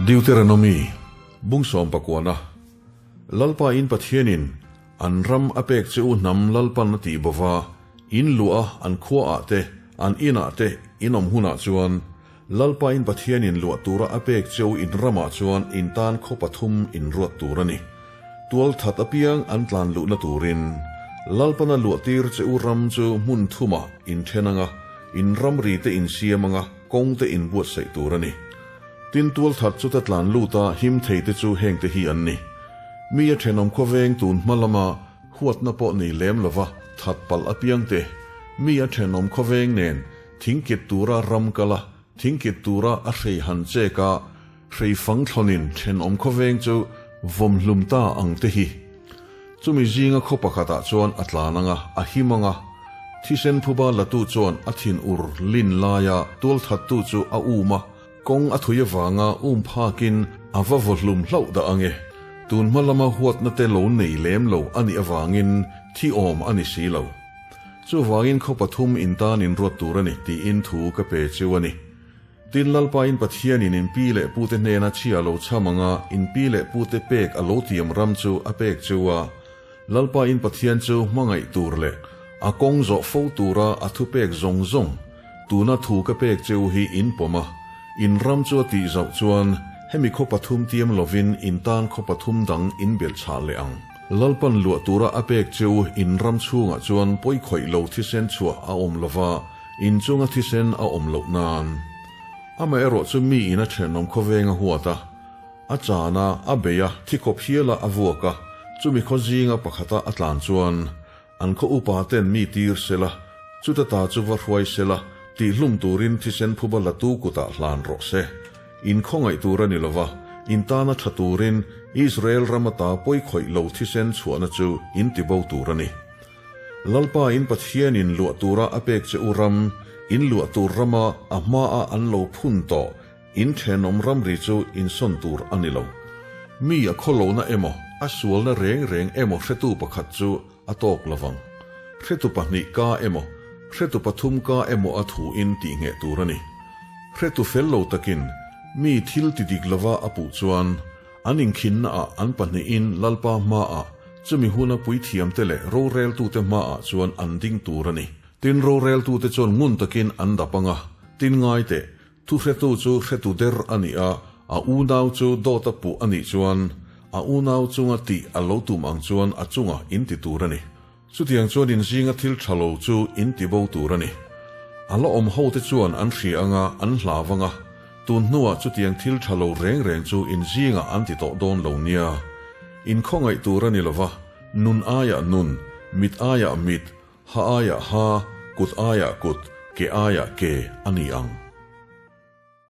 Deuteronomy, Bung sawmpakuana, Lalpa in Pathianin an ram a pek che u hnam Lalpan a tih bova, in luah a an khuaah te, an inah te in awm hunah chuan, Lalpa in Pathianin luah tura a pek che u in ramah chuan in tan khaw pathum in ruat tur a ni. Tualthat apiang an tlan luhna turin Lalpana luahtir che u ram chu hmun thumah in then anga, in ramri te in siam anga, kawng te in buatsaih tur a ni. Tin, tualthat chuta tlan luta him thei te chu heng te hi an ni. Mi a thenawm khawveng tun hma lama huatna pawh nei lem lova that palh apiang te, mi a thenawm khawveng nen thingkit tura ram kala thingkit tura a hrei han chek a, Hrei fang thlawnin thenawm khawveng chu vawmhlum ta ang te hi. Chumi zinga khaw pakhatah chuan a tlan anga, a him anga. Thisen phuba latu chuan a thin ur lin laia tualthattu chu a um a, kawng a thui avanga um phakin a va vawhlum hlauh dah ange. Tun hma lama huatna te lo nei lem lo a nih avangin thi awm a ni si lo. Chuvangin khaw pathum intan inruat tur a ni tiin thu ka pe cheu a ni. Tin, Lalpain Pathianin in pi leh pute hnena chhia lo chham anga in pi leh pute pek a lo tiam ram chu a pek cheu a. Lalpain Pathian chu hmangaih tur leh a kawng zawh fo tura a thupek zawng zawng tuna thu ka pek cheu hi in pawm a. In ram chu a tih zauh chuan hemi khaw pathum tiam lovin in tan khaw pathum dang in belh chhah leh ang. Lalpan luah tura a pek cheu in ram chhungah chuan pawikhawih lo thisen chhuah a awm lova, In chunga thisen a awm loh nan. Amaherawh chu mi in a thenawm khawveng a huat a, a chan a, a bei a, thi khawp hial a a vuak a, chumi khaw zinga pakhata a tlan chuan an khaw upa ten mi tir sela, chuta ta chu va hruai sela, tihhlum turin thisen phuba latu kutah hlan rawh se. In khawngaih tur a ni lova, in tana tha turin Israel ram ata pawikhawih lo thisen chhuahna chu in tibo tur a ni. Lalpa in Pathian in luah tura a pek che u ram, in luah tur rama a hmaa an lo phun tawh in thenawm ramri chu in sawn tur a ni lo. Mi a khawlohna emaw, a sualna reng reng emaw hretu pakhat chu a tawk lovang. Hretu pahnih ka emaw, hretu pathum ka emaw a thu in tih ngheh tur a ni. Hretu fel lo takin mi thil ti dik lova a puh chuan, An inkhinnaah an pahnihin Lalpa hmaah, chumi huna puithiamte leh roreltute hmaah chuan an ding tur a ni. Tin, roreltute chuan ngun takin an dap ang a, tin ngai teh, thuhretu chu hretu der a nih a, a unau chu dawta puh a nih chuan, a unau chunga tih a lo tum ang chuan a chunga inti tur a ni. Chutiang chuan inzinga thil tha lo chu in ti bo tur a ni. A la awm hote chuan an hria anga an hlau anga, tun hnuah chutiang thil tha lo reng reng chu inzingah an ti tawh dawn lo nia. In khawngaih tur a ni lova, nun aiah nun, mit aiah mit, ha aiah ha, kut aiah kut, ke aiah ke a ni ang.